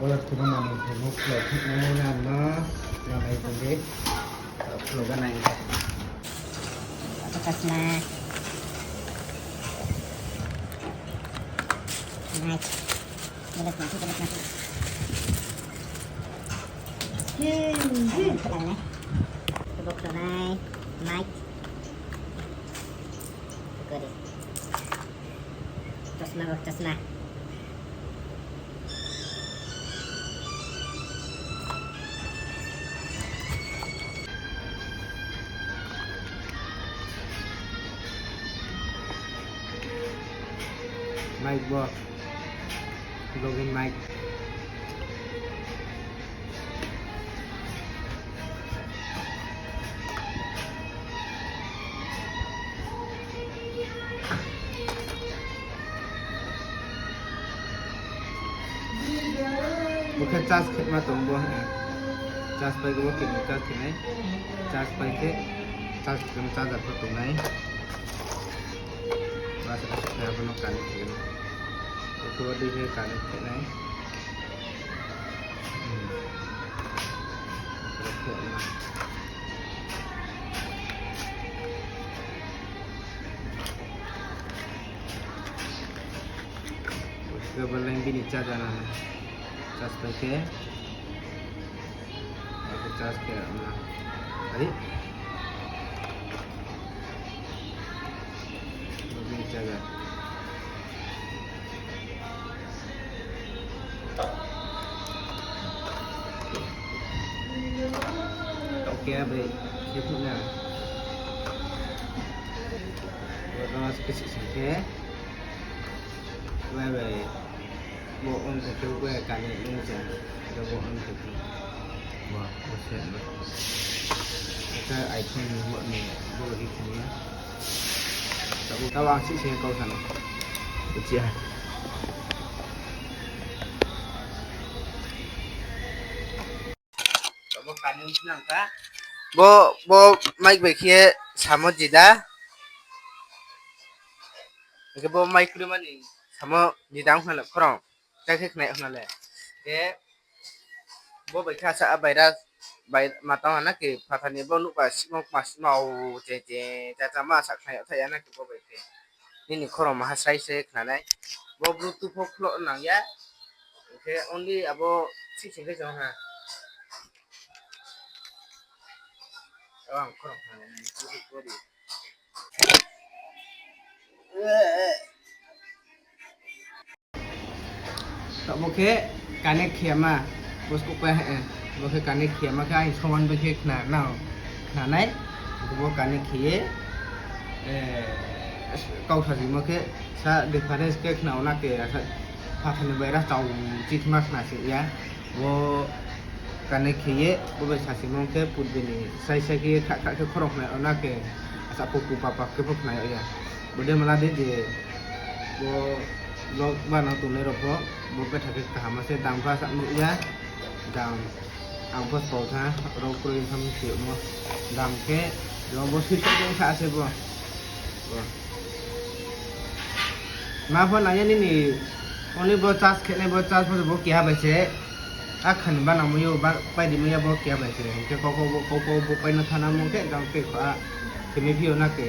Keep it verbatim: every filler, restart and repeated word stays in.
Kuno mani kuno kulo thik nang na no, na bai tong di. Kulo ga nai. Apa kasma. Nice. Jelas mati, jelas mati. Hmm, hmm. Apa nai? Tebok tonai, mic. Kori. Chosma bo, chosma. Mic bo. Vlogging mic. Bo khe charge khe ma tong bo, eh. Charge pai khe bo khe charge khe nai. Charge pai khe, charge khe charger pho tong nai. Ba sa sa khe abo no connect khe nai. Bo khe bo dei khe connect khe nai. Hmm. Connect khe nai. Bo khe bo line bini charger nang. Charge pai khe. Abo charge khe ma. Ari. Bo bini charger. Oke, abai, khe phuh na. Bo no skesi sing khe. Bai bai. Bo on khe khe bo kani nung se. Bo on khe khe. Bo, bo se, bo. Khe iPhone ni bo ni, bo ri khe ni. Tabo, tabo ang sih sih kau sana. Bo, bo mic bai khe samo jida. Hingkhe bo mic kroi mani samo jida wngkha le khorang. Khe khe khnai hna le. Khe bo bai khe asa a virus bai ma tang hana khe phathar ni bo nuhba simo kma simo o che che cha cha ma sa khnai o thai ya na khe bo bai khe. Nini khorang maha srai srai khnanai. Bo Bluetooth pho khloh nang ya. Khe only abo sih sing khe chong ha. Ang khorang khnanai. Tabo khe connect khe ma, bo sku pa, eh, bo khe connect khe ma khe, ang soman bai khe khna nai, khna nai, bo connect khe ye, eh, kau sa jimo khe, sa difference khe khna o na khe, sa phathar ni bai ra chau chithma khna se ya, bo connect khe ye, bo bai sa simo khe, put bini, sai sai khe, kha kha khe khorang khna o na khe, asa pupu papa khe pho khna o ya. Bo de mala de je, bo vlog banang tongnai rao pho, bo betha khe kaham se dam pha sa nuh ya, dam ang pho spau tha, rao kroi tham se mo, dam khe, rao bo sui sui khe kha se bo. Bo. Ma pho nang ya nini, only bo charge khe nai bo charge pho bo keha bai se, a khan banang mo yo, ba, pai di mo ya bo keha bai se, hing khe kau kau bo, kau kau bo pai no thana mo khe, dam khe kho a, khe mi phi o na khe.